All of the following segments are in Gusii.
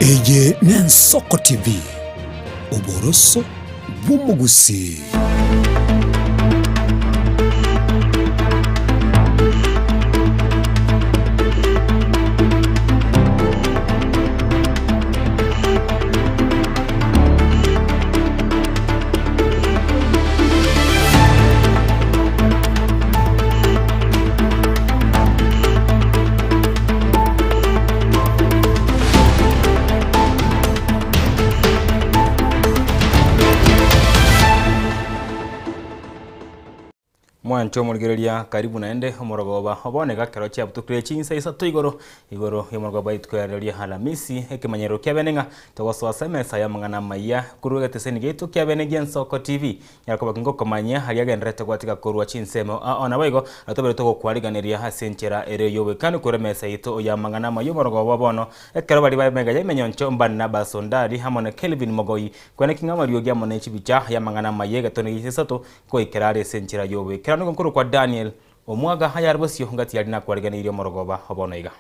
Eye n'Ensoko TV, oboroso bw'omogusii. Mwanche omorigereria karibu naende omorogoba obo niga kero chiabutukire chinsa isato igoro igoro y'omorogoba rituko riaria Alamisi ekemanyerero kia bene ng'a togosoa ase emesa y'amang'ana amaya korwa egeteseni giaito kia bene gi'Ensoko TV Nyara koba ngokomanyia aria agendererete gwatiga korwa chinsemo ao naboigo tobere togokwariganeria ase enchera ere y'obwekani korwa emesa yaito y'amang'ana amaya omorogoba bono ekero baria bare magega y'emenyoncho Barnabas Ondari amo na Kelvin Mogoi kweneki ng'a amariogi amo ne chibicha y'amang'ana amaya egetone gia isato goikera are ase enchera y'obwekeranu nigo nkorokwa Daniel Omwaga ayare bosio ngati aria nakwariganeirie omorogoba obono iga.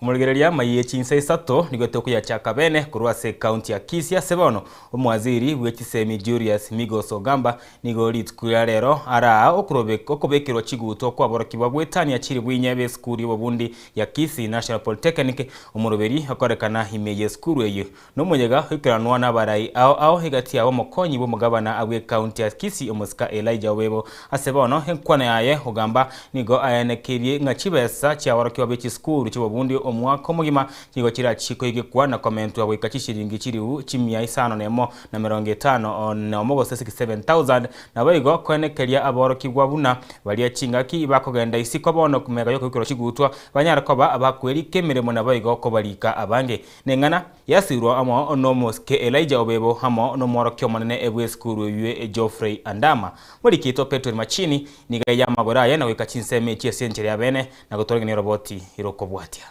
Omorigereria amaiyo chinsa isato nigo tokoyachaka bene korwa ase ekaunti ya Kisii ase bono omwaziri bwe chisemi Julius Migos Ogamba nigo rituko ria rero araa okobekerwa chiguto kwaborokigwa goetania chiribu inye b'esukuru y'obobundi ya Kisii National Polytechnic, omoroberi okorekana ime y'esukuru eyio nomoyega oikeranwa nabarai ao ao egati yabo omokonyi bw'omogabana bw'ecounty ya Kisii omosika Elijah Owebo. Ase bono enkwana yaye ogamba nigo aenekirie ng'a chibesa chiaborokigwa be chisukuru chi'obobundi omwaka omogima nigo chirachie koigekwa na komentwa goika chishiringi chiribu chimia isano nemo na merongo etano nomo gose 67,000 Naboigo koenekeria aborokigwa buna baria chingaki bakogenda isiko bono mega y'okoikorwa chigutwa, banyare koba abakwerika emeremo naboigo kobarika abange. Neng'ana yasirwa amo nomosike Elijah Obebo amo nomworokia omonene bw'esukuru eywe Geoffrey Andama. Morikito Petwel Machini nigo aiya amagoro aye na goika chinsemo echi ase enchera ya bene na gotorogenia oroboti rokobwatia.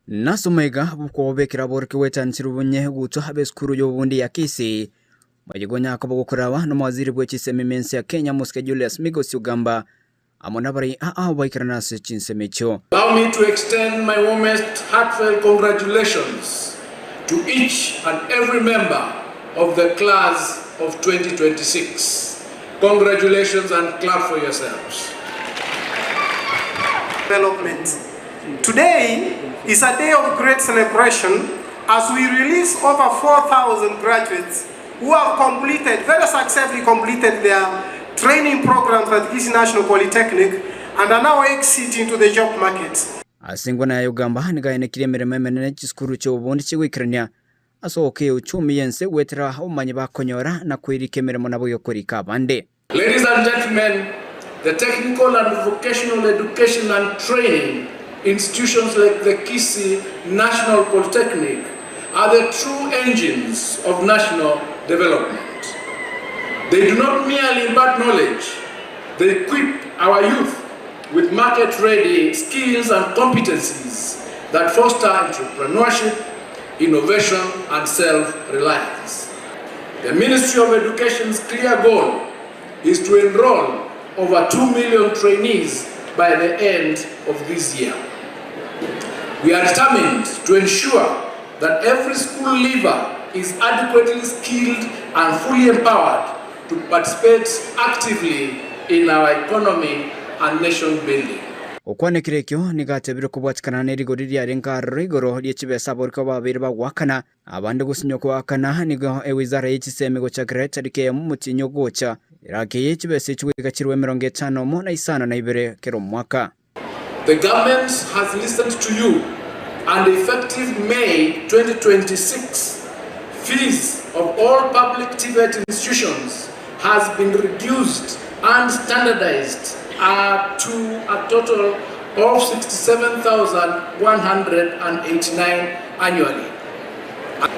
Nasoma iga bw'okobekera aborokigwa etanchire obonye gutwa ab'esukuru y'obobundi ya Kisii. Moyega o Nyakobo gokorawa nomowaziri bwe chisemi mense ya Kenya Mosike Julius Migos Ogamba amo nabarai aa baikerana ase chinsemo echio. Allow me to extend my warmest heartfelt congratulations to each and every member of the class of 2026. Congratulations and clap for yourselves. Development. Today is a day of great celebration as we release over 4,000 graduates who have completed, very successfully completed their training programs at Kisii National Polytechnic and are now exiting to the job market. Ase engwana ya Ugamba nigo aenekirie emeremo emenene chisukuru chi'obobundi chigoikerania ase ogokeyia uchumi y'ense goetera obomanyi bakonyora na kwerika emeremo naboigo korika abande. Ladies and gentlemen, the technical and vocational education and training institutions like the Kisii National Polytechnic are the true engines of national development. They do not merely impart knowledge, they equip our youth with market-ready skills and competencies that foster entrepreneurship, innovation and self-reliance. The Ministry of Education's clear goal is to enroll over 2 million trainees by the end of this year. We are determined to ensure that every school leaver is adequately skilled and fully empowered to participate actively in our economy and nation building. Okwanekire ekio nigo atebire kobwatikana nerigori riarenge aroro igoro rie chibesa aborokigwa babeire bagoakana. Abande gosinywa koakana nigo ewizara ye chisemi gochakera etariki eyemo omotienyi ogocha erakeye chibesa echi goika chirwe 51 na isano na ibere kera omwaka. The government has listened to you and effective May 2026, fees of all public TVET institutions has been reduced and standardized to a total of 67,189 annually.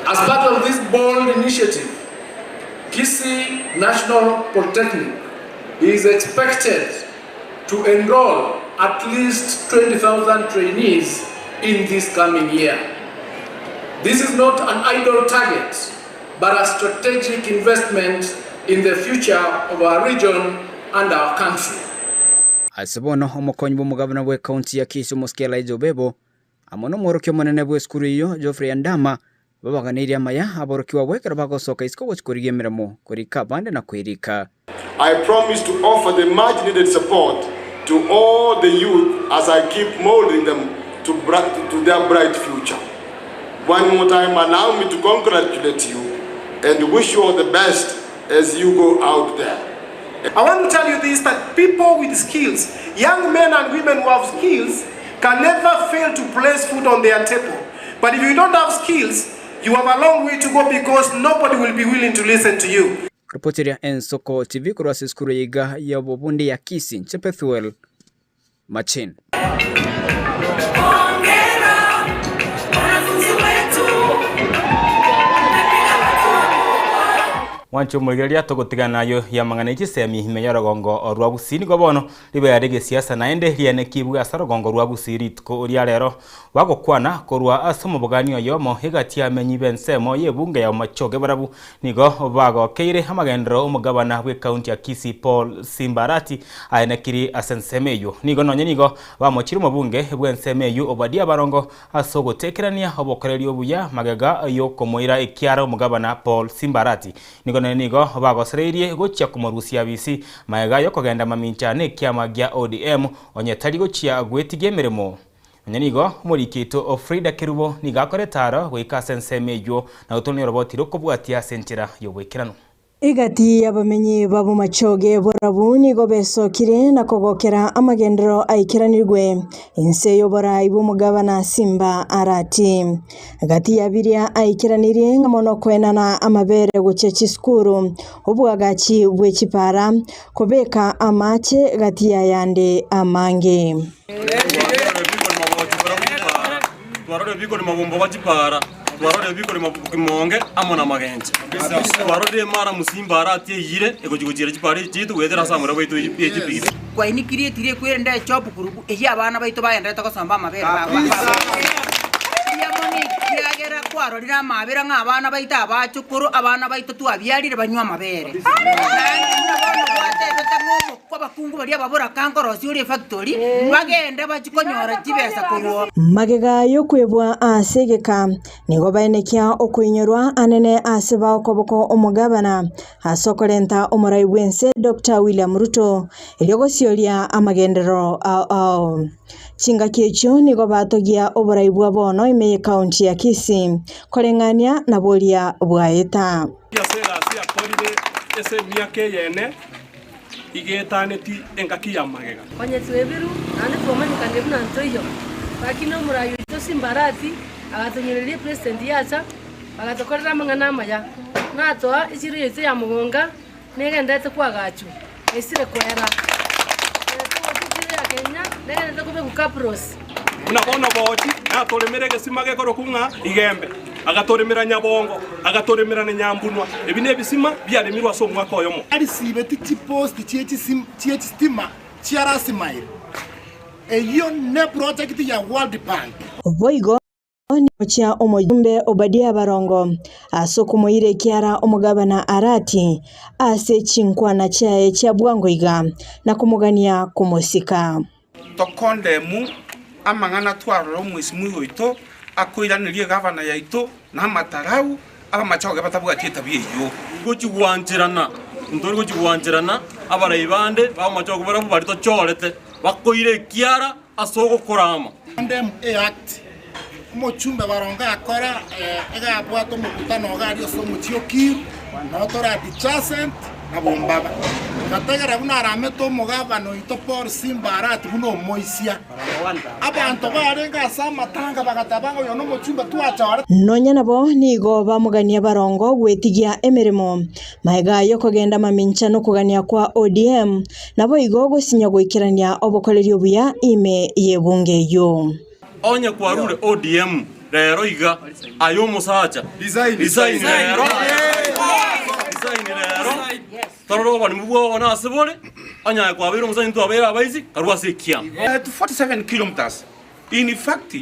As part of this bold initiative, Kisii National Polytechnic is expected to enroll at least 20,000 trainees in this coming year. This is not an idle target, but a strategic investment in the future of our region and our country. Ase bono omokonyi bw'omogabana bw'ecounty ya Kisii Omosike Elijah Obebo, amo nomworokia omonene bw'esukuru eyio Geoffrey Andama, babaganeirie amaya aborokigwa abwo ekero bagosoka isiko gochia korigia emeremo, korika abande na kwerika. I promise to offer the much needed support to all the youth as I keep moulding them to, to their bright future. One more time, allow me to congratulate you and wish you all the best as you go out there. I want to tell you this that people with skills, young men and women who have skills, can never fail to place food on their table. But if you don't have skills, you have a long way to go because nobody will be willing to listen to you. Ripoteria Ensoko TV korwa ase esukuru ya iga y'obobundi ya Kisii, inche Pethuel Machin. Mwanche omorigereria togotigana nayo y'amang'ana echisemi ime y'orogongo rwa Gusii nigo bono ribeera ri'egesiasa naende rianekibwe ase orogongo rwa Gusii rituko ria rero bagokwana korwa ase omobogani oyomo egati y'amenyi b'ensemo y'ebunge ya Bomachoge barabwo Nigo bagokeire amagenderero 'omogabana bw'ekaunti ya Kisii Paul Simba Arati aenekiri ase ensemo eyio. Nigo nonye nigo bamochire omobunge bw'ensemo eyio Obadia Barongo ase ogotekerania obokoreri obuya magega y'okomoira ekiara omogabana Paul Simba Arati. Nigo nonye nigo bagosereirie gochia komorusia abisi magega y'okogenda mamincha n'ekiama gia ODM onye tari gochia gwetigia emeremo. Nonya nigo omoriki oito o Frida Kerubo nigo akorete aro goika ase ensemo eyio na gotonia oroboti rokobwatia ase enchera y'oboikeranu. Egati y'abamenyi ba Bomachoge borabu nigo besokire na kogokera amagenderero aikeranirwe inse y'oborai bw'omogabana Simba Arati. Gati ya biria aikeranirie ng'a mono koenana amabere gochia chisukuru, obwagachi bwe chipara, kobeka amache gati y'ayande amange. Twarorire bikori mabomba ba chipara, twarorire bikori kimonge amo namagenche. Twarorire emara musimba arati eyire egochia gochiera chipara echi chiaito goetera ase amura baito ye chipigipigi. Kwainikirie etiri ekwerende echopu kurubu eyio abana baito bagenderete gosomba amabere Mbuya mono ekiagera kwarorire amabera ng'a abana baito abachokoro, abana baito twabiarire banywe amabere. Naende buna bono gwatebete ng'a omokwa abakungu baria ababoraka nkorosia ore efactory, bagende bachie konyora chibesa korwa oo. Magega y'okwebwa ase egeka, nigo baenekia okoinyorwa anene ase baokoboko omogabana ase okorenta omorai bw'ense Doctor William Ruto erio gosioria amagenderero ao ao. Chingaki echio nigo batogia oborai bwa bono ime y'ecounty ya Kisii koreng'ania na boria bwaeta. Ase egasi yakorire ase emiaka eyene iga etaneti engaki ya magega. Onye twebiru, naende twamanyekanire buna ntoiyo, lakini omorai oito Simbarati agatonyoreria epresident yacha, agatokorera amang'ana amaya, natoa echiro yaito ya Mogonga negenderete koagachwa, esire koera. Togocha echiro ya Kenya negenderete kobekwa cabros. Buna bono bochi natoremere egesima gekorokwa ng'a Igembe, agatoremera Nyabongo, agatoremera na Nyambunwa. Ebi nebisima biaremirwe ase omwaka oyomo. Arisibeti chiposti chi'echistima chia Last Mile, eyio neproject ya World Bank. Boigo Nimochia omojumbe Obadia Barongo ase okomoira ekiara omogabana Arati ase chinkwana chiaye chia bwango iga, na komogania komosika. Tokondemu amang'ana twarora omwesimwa oito akoiraneria egavana yaito na amatarau abamachoge batabwati etabia eyio. Gochia gwancherana, ntori gochia gwancherana abarai bande b'amachoge barabwo baria tochorete bakoira ekiara ase ogokorama. Condemn Act, omochumbe baronge akora egabwate omokutano iga aria ase omochie o Kiru, nabo tore adjacent na Bombaba. Ngategera buna aramete omogavana oito Paul Simba Arati buna omoisia. Abanto barenge ase amatanga bagateba ng'a oyo nomochumbe twachorete. Nonya nabo nigo bamogania barongo gwetigia emeremo Magega y'okogenda mamincha nokogania kwa ODM, naboigo gosinywa goikerania obokoreri obuya ime y'ebunge eyio. Onye kwarure ODM rero iga aye omosacha resign rero resign rero torore oborimo bwao bono ase bore onye aye kwabeire omosacha intwe twabeire abaisi karue ase ekiama. At 47 kilometres in fact.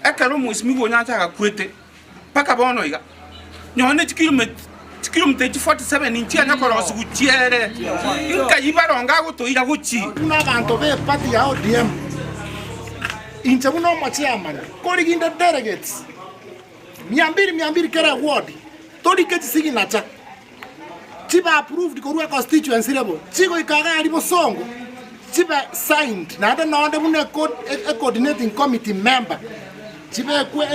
Ekero omwesimigwa onyancha agakwete, mpaka bono iga, nonye ne chikilomita echi 47 nchianya korosigwa chiere, nkai baronge agotoira gochia. Buna abanto b'eparty ya ODM, inche buna omochairman, koriginde delegates mia mbili mia mbili kera eward, torike chisignature chibe approved korwa econstituency level, chigoika iga aria bosongo chibe signed naende nonde buna ecoordinating committee member chibekwe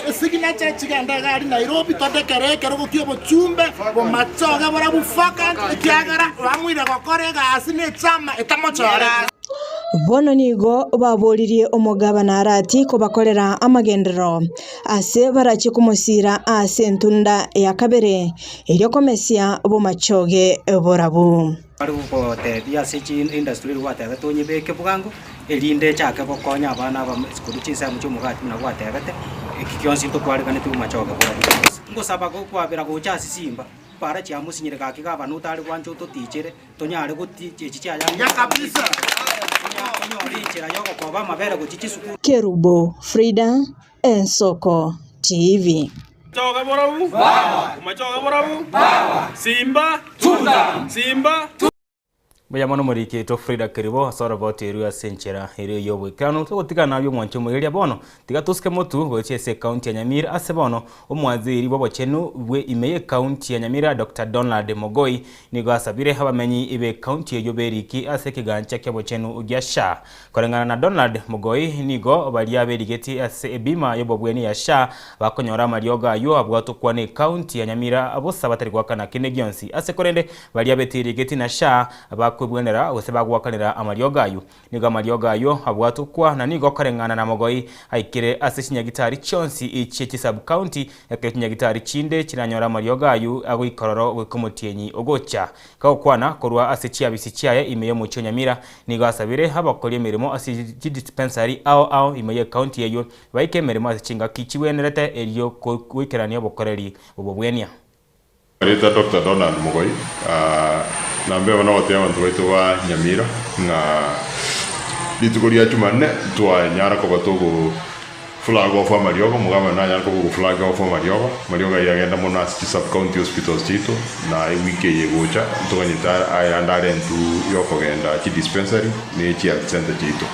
esignature chigende iga aria Nairobi todekere ekerogo kia obochumbe bomachoge borabwo vacant ekiagera bamoire gokora egasi ne echama etamochoreti. Bono nigo baboririe omogabana Arati kobakorera amagenderero ase barachie komosiira ase entunda ya kabere, erio komesia bomachoge borabu. Bare gogotebia ase chiindustry eria gwatebete onyebeke bwango, erinde echake gokonya abana aba korwa chinsemo chia omogati buna gwatebete, eki gionsi ntokwareganeti bomachoge borabu. Ngosaba gokwabera gocha ase simba, para chiamosinyire gaki gabana otare gwancha ototichere, tonyare goti echi chiayangire tonyore enchera ya ogokoba amabere gochia chisukuru. Kerubo Frida, Ensoko TV. Machoge borabu, machoge borabu, Simba, Simba. Mbuya mono moriki oito Frida Kerubo ase oroboti erwo ase enchera ere y'oboikeranu. Togotigana nabio omwancho omoireria bono, tiga tosuke motu gochia ase ekaunti ya Nyamira ase bono omwaziri bw'obochenu bwe ime y'ekaunti ya Nyamira Doctor Donald Mogoi nigo asabire abamenyi b'ekaunti eyio beriki ase ekegancha ki'obochenu gia SHA. Koreng'ana na Donald Mogoi, nigo baria berigetie ase ebima y'obobweni ya SHA bakonyora amariogo ayio abwatokwa n'ecounty ya Nyamira bosa batari goakana kende gionsi ase korende baria beterigeti na SHA bakwebwenera gose bagoakanera amariogo ayio. Nigo amariogo ayio abwatokwa na nigo koreng'ana na Mogoi aikire ase chinyagitari chionsi chie chisub-county ekero chinyagitari chinde chiranyore amariogo ayio agoikororo goika omotienyi ogocha. Gagokwana korwa ase chiabisi chiaye ime y'omochie o Nyamira, nigo asabire abakori emeremo ase chidispensari ao ao ime y'ecounty eyio baike emeremo ase chingaki chigwenerete erio goikerania obokoreri bw'obobwenia. Reta Doctor Donald Mogoi, Nambeba nogotebia abanto baito ba Nyamira ng'a rituko ria Jumanne twanyara koba togo Flag off amariogo, omogabana nanyare koba ogo flag off amariogo, amariogo ayio agenda mono ase chi sub county hospitals chiaito, na ewiki eye egocha ntoganyete ayande arentwe yokogenda chi dispensary ne chi health centre chiaito.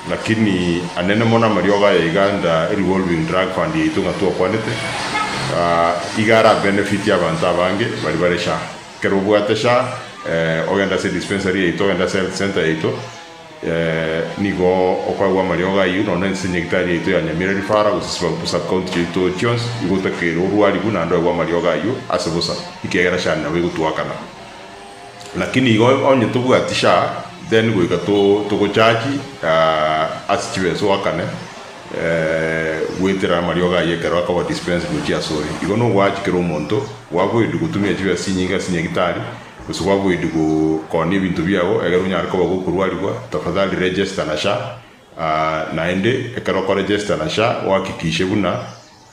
Lakini anene mono amariogo aya iga under revolving drug fund yaito ng'a twakwanete, iga ara benefit abanto abange baria bare SHA. Ekero obwate SHA, ogende ase dispensary yaito, ogende ase health centre yaito, Nigo okoegwa amariogo ayio nonya ense nyagitari yaito ya Nyamira Referral gose sub-county chiaito chionsi igo otakeire orwarigwe naende oegwe amariogo ayio ase bosa ekiagera SHA nabo egotwakana. Lakini igo onye tobwati SHA then goika togochachi ase chibesa oakane goetera amariogo ayio ekero akoba dispensed gochia asore. Igo nogoachi kera omonto gwaboidwe gotumia chibesa chinyinge ase nyagitari. Gose kwaboidi gokoonia ebinto biago egere onyare koba gokorwarigwa, tafadhali register na SHA. Naende ekero okoregister na SHA ohakikishe buna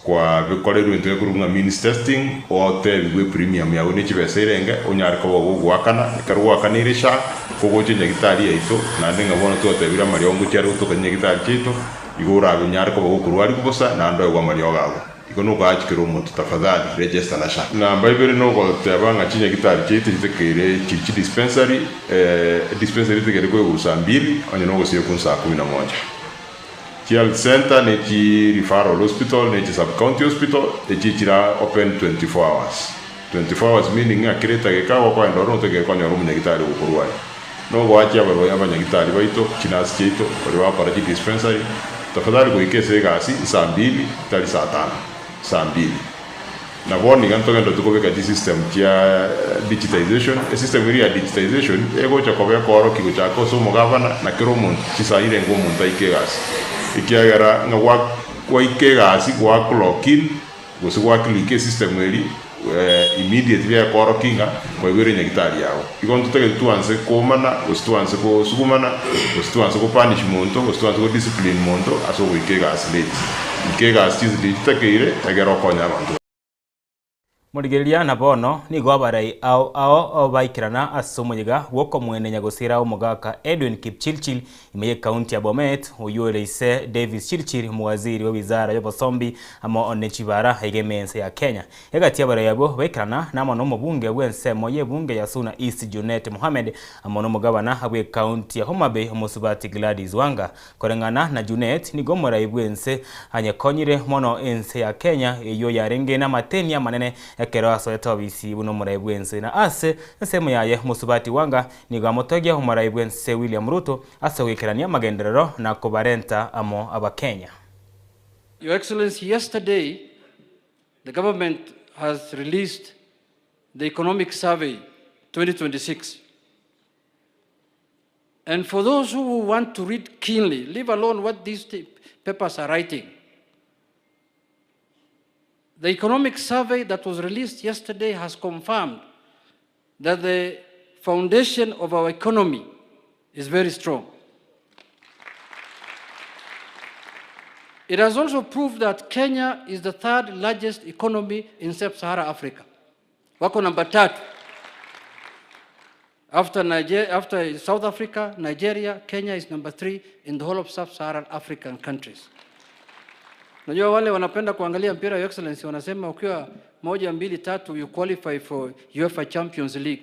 kwabikorerwe egento gekorokwa ng'a means testing, otebigwe epremium yago ne chibesa erenge onyare koba gogoakana. Ekero goakaneire SHA, kogocha enyagitari yaito, naende ng'a bono twatebire amariogo ngochia are gotoka chinyagitari chiaito, igo orabe onyare koba gokorwarigwa bosa naende oegwe amariogo ago. Igo nogoachi kera omonto tafadhali register na SHA. Namba ibere nogoteba ng'a chinyagitari chiaito chitekeire chiri chidispensary, edispensary etekeire koigwa saa mbili onye nogosiekwa saa kumi na moja. Chi health centre ne chi referral hospital ne chi sub county hospital echi chira open 24 hours. 24 hours meaning ng'a kera etageka gokoenda ororo notekeire konyora omonyagitari ogokorwaria. Nogoachia abarwani abanyagitari baito, chinasi chiaito, baria bagokora chidispensary, tafadhali goika ase egasi saa mbili, tari saa tano, saa mbili. Na bono iga ntogenderete kobeka chisystem chia digitization, esystem eria ya digitization egocha koba ekoorokia gochaka ase omogabana na kera omonto chisaa irenge omonto aike egasi. Ekiagera ng'a gwa gwaika egasi gwa clock in, Gose gwaclicka esystem eria immediately ekorokia ng'a kwaigwere enyagitari yago. Igo ntotagete twanse komana, gose twanse kosugumana, gose twanse kopunish monto, gose twanse kodiscipline monto ase ogoika egasi late. Ika egasi chinse chiria chitakeire egere okonye abanto. Morigereria na bono nigo abarai ao ao baikerana ase omoyega bw'okomwenenya gosira omogaka Edwin Kipchirchir ime y'ekaunti ya Bomet, oyio ore ise Davis Chirchir omowaziri bw'ewizara y'obosombi amo ne chibara aiga ime y'ense ya Kenya. Egati y'abarai abwo baikerana namo nomobunge bw'ensemo y'ebunge ya Suna East Junet Mohamed amo nomogabana bw'ekaunti ya Homabay omosubati Gladys Wanga. Koreng'ana na Junet, nigo omorai bw'ense anyekonyire mono ense ya Kenya eyio yarenge namateni amanene ekero asoete obisi buna omorai bw'ense. Na ase ensemo yaye mosubati Wanga nigo amotogia omorai bw'ense William Ruto ase ogoikerania amagenderero na kobarenta amo Abakenya. Your Excellency, yesterday the government has released the Economic Survey 2026. And for those who want to read keenly, leave alone what these papers are writing. The economic survey that was released yesterday has confirmed that the foundation of our economy is very strong. It has also proved that Kenya is the third largest economy in sub-Sahara Africa. Wako namba tatu. After, Niger after South Africa, Nigeria, Kenya is number three in the whole of sub-Saharan African countries. Najua wale wanapenda kuangalia mpira Your Excellency wanasema ukiwa moja, mbili, tatu you qualify for UEFA Champions League.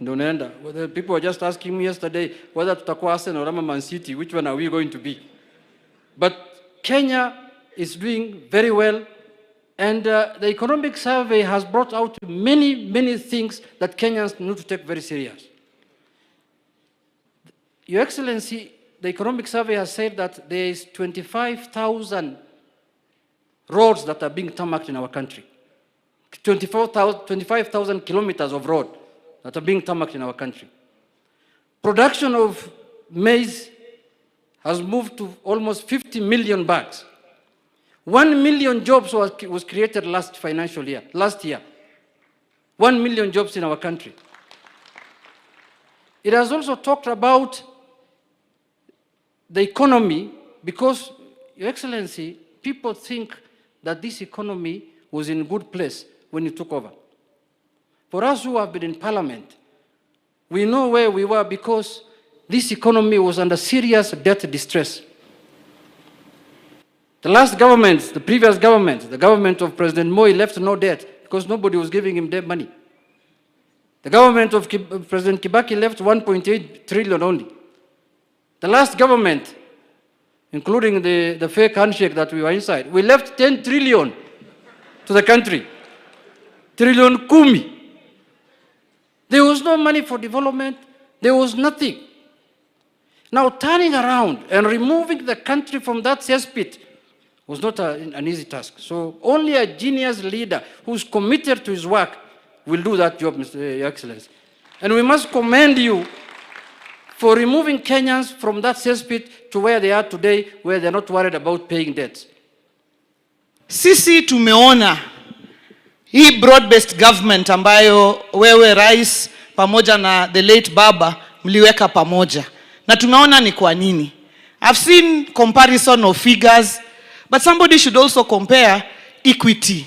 Ndio unaenda. The people were just asking me yesterday whether tutakuwa Arsenal ama Man City, which one are we going to be? But Kenya is doing very well and the economic survey has brought out many, many things that Kenyans need to take very serious. Your Excellency, the economic survey has said that there is 25,000 roads that are being tarmacked in our country. 25,000 kilometers of road that are being tarmacked in our country. Production of maize has moved to almost 50 million bags. 1 million jobs was created last financial year, last year. 1 million jobs in our country. It has also talked about the economy because, Your Excellency, people think that this economy was in good place when you took over. For us who have been in parliament, we know where we were because this economy was under serious debt distress. The last government, the previous government, the government of President Moi left no debt because nobody was giving him debt money. The government of President Kibaki left 1.8 trillion only. The last government, including the fake handshake that we were inside, we left 10 trillion to the country. Trillion kumi. There was no money for development. There was nothing. Now, turning around and removing the country from that cesspit was not an easy task. So only a genius leader who's committed to his work will do that job, Mr. Your Excellency. And we must commend you for removing Kenyans from that cesspit to where they are today, where they're not worried about paying debts. Sisi tumeona hii broad-based government ambayo wewe rais pamoja na the late baba mliweka pamoja, na tumeona ni kwa nini. I've seen comparison of figures, but somebody should also compare equity,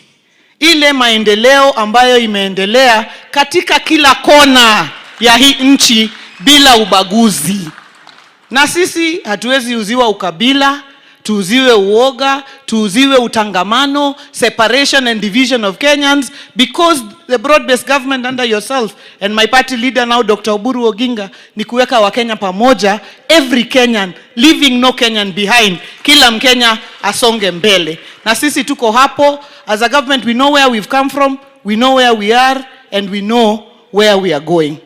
ile maendeleo ambayo imeendelea katika kila kona ya hii nchi bila ubaguzi. Na sisi hatuwezi uziwa ukabila, tuuziwe uoga, tuuziwe utangamano, separation and division of Kenyans, because the broad-based government under yourself and my party leader now Dr. Oburu Oginga ni kuweka Wakenya pamoja, every Kenyan, leaving no Kenyan behind, kila Mkenya asonge mbele. Na sisi tuko hapo as a government, we know where we've come from, we know where we are and we know where we are going.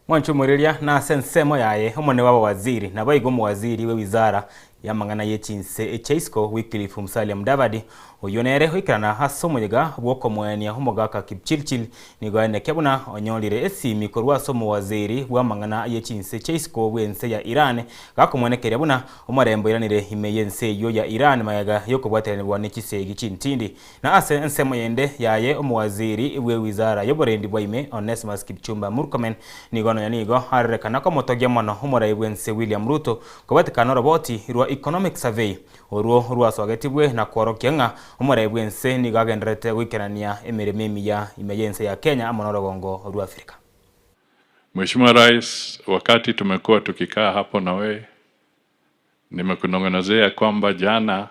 Mwanche omoireria nase ensemo yaye omonene bw'abawaziri, naboigo omowaziri bw'ewizara y'amang'ana ye chinse echia isiko Wycliffe Musalia Mudavadi, oyio nere oikerana ase omoyega bw'okomoenia omogaka Kipchirchir nigo aenekia buna onyorire esimi korwa ase omowaziri bw'amang'ana ye chinse chia isiko bw'ense ya Iran gakomwenekeria buna omorembe oiranire ime y'ense eyio ya Iran magega y'okobwateranigwa ne chisegi chintindi. Na ase ensemo yende yaye omowaziri bw'ewizara y'oborendi bwa ime Onesmus Kipchumba Murkomen nigo nonya nigo arorekana komotogia mono omorai bw'ense William Ruto kobwatekana oroboti rwa. Economic Survey orwo rwasogetibwe na kworokia ng'a omorai bw'ense nigo agendererete goikerania emeremo emiya ime y'ense ya Kenya amo norogongo rwa Africa. Mheshimiwa Rais, wakati tumekuwa tukikaa hapo na wewe, nimekunong'onezea kwamba jana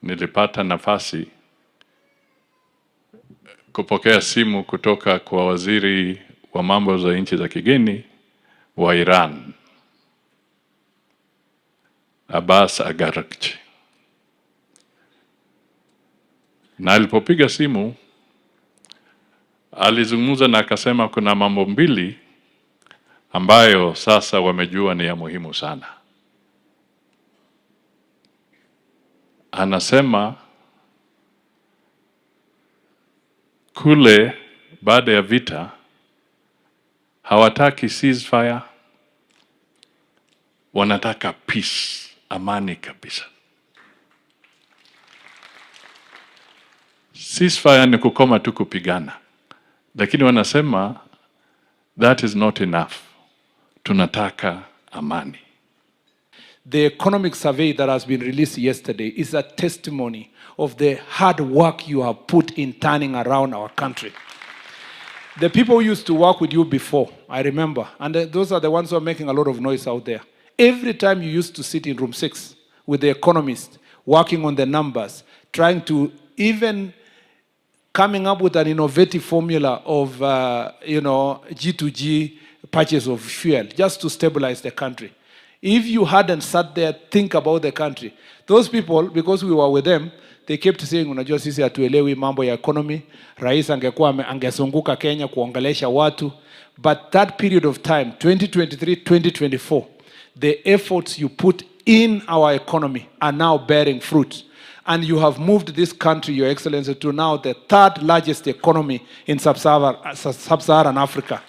nilipata nafasi kupokea simu kutoka kwa waziri wa mambo za nchi za kigeni wa Iran, Abbas Araghchi. Na alipopiga simu alizungumza na akasema kuna mambo mbili ambayo sasa wamejua ni ya muhimu sana. Anasema kule baada ya vita hawataki ceasefire, wanataka peace, amani kabisa. Ceasefire ni kukoma tu kupigana, lakini wanasema that is not enough, tunataka amani. The economic survey that has been released yesterday is a testimony of the hard work you have put in turning around our country. The people who used to work with you before, I remember, and those are the ones who are making a lot of noise out there. Every time you used to sit in room 6 with the economist, working on the numbers, trying to even coming up with an innovative formula of G2G purchase of fuel, just to stabilize the country. If you hadn't sat there, think about the country. Those people, because we were with them, they kept saying, unajua sisi hatuelewi mambo ya economy, rais angekuwa angezunguka Kenya kuongelesha watu. But that period of time, 2023, 2024, the efforts you put in our economy are now bearing fruit. And you have moved this country, Your Excellency, to now the third largest economy in sub-Saharan Africa.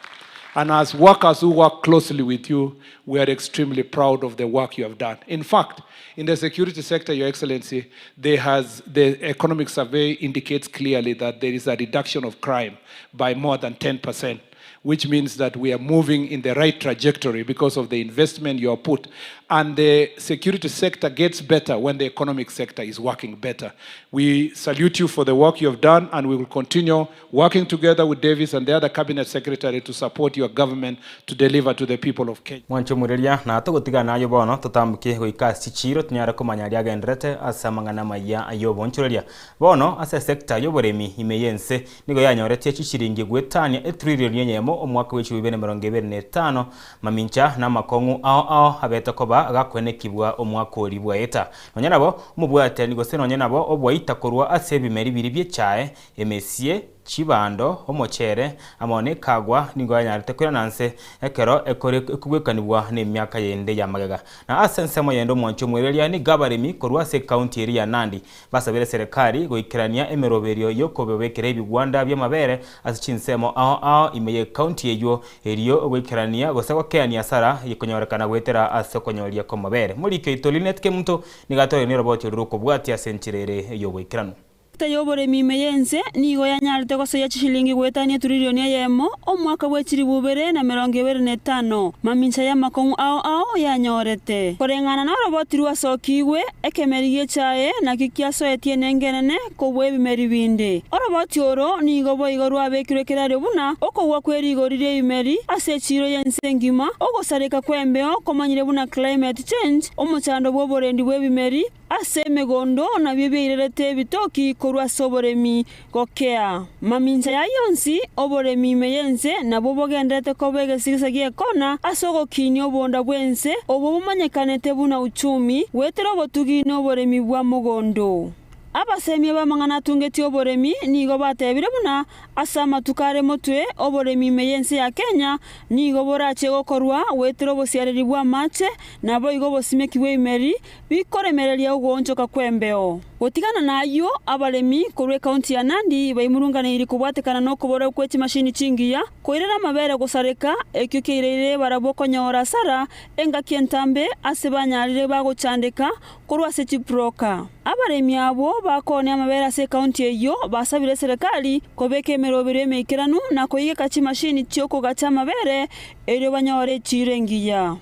And as workers who work closely with you, we are extremely proud of the work you have done. In fact, in the security sector, Your Excellency, the economic survey indicates clearly that there is a reduction of crime by more than 10%, which means that we are moving in the right trajectory because of the investment you have put. And the security sector gets better when the economic sector is working better. We salute you for the work you have done, and we will continue working together with Davis and the other cabinet secretary to support your government to deliver to the people of Kenya. Mwancho Mureria, na togotigana nayo bono totambuke goika ase chichiro tonyare komanya aria agenderete ase amang'ana maya ay'obonchoreria. Bono ase sector y'oboremi ime y'ense nigo yanyoretie chishiringi goetania etrillion eyemo omwaka bwa echirumi ibere na emerongo ebere na etano mamincha na amakong'u ao ao abete koba agakwenekibwa omwaka oria bwaeta. Nonya nabo omobwatani gose nonya nabo obwaita korwa ase ebimeri biria bi'echae, emesie, chibando, omochere, amo nekagwa nigo yanyarete koirana nse ekero ekore ekobwekanigwa nemiaka yende ya magega. Na ase ensemo yende omwancho omwereria nigo abaremi korwa ase ekaunti eria ya Nandi basabire serikali goikerania emeroberio yokobebekera ebigwanda bi'amabere ase chinsemo ao ao ime ya ekaunti eywo erio ogoikerania gose gokeania asara ekonyorekana goetera ase okonyoria kw'amabere. Morike oito Linet Kemunto nigo atoreire neroboti oro rokobwatia ase enchera ere ey'oboikeranu. Sector y'oboremi ime y'ense nigo yanyarete gosoyia chishilingi goetania etrilioni eyemo omwaka bwe chilifu ibere na emerongo ebere na etano, mamincha y'amakong'u ao ao yanyorete. Koreng'ana noroboti rwasokigwe, ekemeri gi'echae nakio kiasoetie enengo enene kobua ebimeri binde. Oroboti oro nigo boigo rwabekirwe ekerario buna okogwa kwe rigori ri'ebimeri ase echiiro y'ense engima, ogosareka kw'embeo komanyire buna climate change, omochando bw'oborendi bw'ebimeri, Ase emegondo nabio biairerete ebitoki korwa ase oboremi gokea. Mamincha y'ayio onsi, oboremi ime y'ense nabwo bogendererete koba egesigisa gi'ekona ase ogokinia obonda bw'ense, obwo bomanyekanete buna uchumi, goetera obotugi na oboremi bwa mogondo. Abasemia b'amang'ana atungetie oboremi nigo batebire buna ase amatuko are motwe oboremi ime y'ense ya Kenya nigo borachie gokorwa goetera obosiareri bw'amache naboigo obosimeki bw'ebimeri bikoremereria ogoonchoka kw'embeo. Gotigana nayio, abaremi korwa ekaunti ya Nandi baimurunganeirie kobwatekana nokobora gwe chimashini chingiya koirera amabere gosareka, ekio kiaireire barabwo konyora asara engaki entambe ase banyarire bagochandeka korwa ase chiproka. Abaremi abwo bakoonia amabere ase ekaunti eyio basabire eserekari kobeka emeroberio emeikeranu na koigeka chimashini chi'okogacha amabere erio banyore echiiro engiya.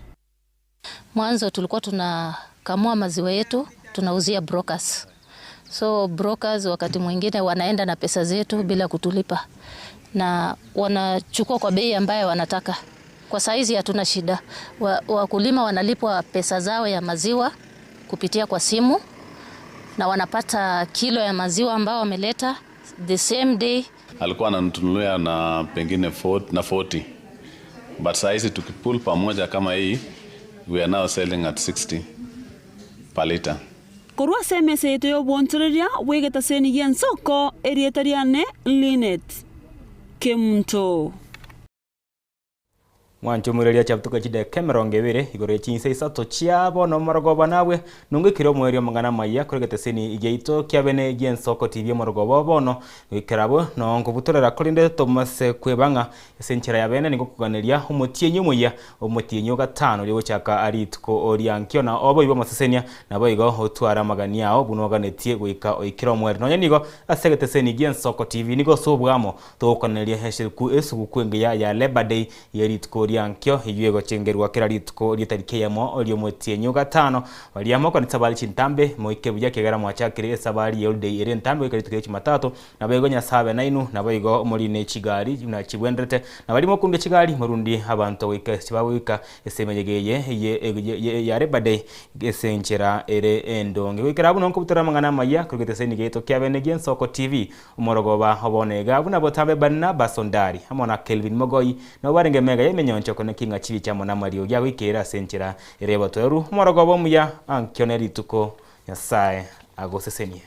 Mwanzo tulikuwa tuna. Tunakamua maziwa yetu tunauzia brokers. So brokers wakati mwingine wanaenda na pesa zetu bila kutulipa na wanachukua kwa bei ambayo wanataka. Kwa saizi hatuna shida. Wakulima wanalipwa pesa zao ya maziwa kupitia kwa simu na wanapata kilo ya maziwa ambao wameleta the same day. Alikuwa anatunulia na pengine 40, na 40 but saa hizi tukipull pamoja kama hii we are now selling at 60 per liter. Korwa ase emesa yaito y'obonchoreria bw'egetaseni gi'ensoko, erieta riane Linet Kemunto. Mwanche omoiroria chiabutoka chidakika 20 igoro ye chinsa isato chia bono omorogoba nabwe nongoikire omoerio amang'ana amaya kore egeteseni giaito kia bene gi'ensoko TV omorogoba o bono goikera abwo noo nkobutorera korende tomase kweba ng'a ase enchera ya bene nigo okoganeria omotienyi omoyia omotienyi o gatano oria ogochaka rituko ria nkio na oboibo amasesenia naboigo otware amagani ao buna oganetie goika oikere omoerio nonye nigo ase egeteseni gi'ensoko TV nigo ase obwamo togokoneria esuguku engiya ya Labour Day Ye rituko ria nkio eyio egochengerwa kera rituko ri'etariki eyemo ri'omotienyi o gatano. Baria mokore chisabari chintambe, moike buya ekiagera mwachakire esabari ye holiday ere entambe goika rituko ria Jumatatu. Naboigo Nyasae abe nainwe, naboigo morine chigari buna chigwenderete, na baria mokundia chigari morundie abanto goika chibagoika ase emeyega eye ye ya Labour Day ase enchera ere endonge. Goikera abwo nonkobutorera amang'ana amaya korwa egeteseni giaito kia bene gi'Ensoko TV. Omorogoba o bono iga buna botambe Barnaba Sondari amo na Kelvin Mogoi nabo barenge mega y'emenyoncho koneki ng'a chibicha amo namariogi agoikeire ase enchera ere y'obotoeru. Omorogoba omuya ankio ne rituko Nyasae agosesenie.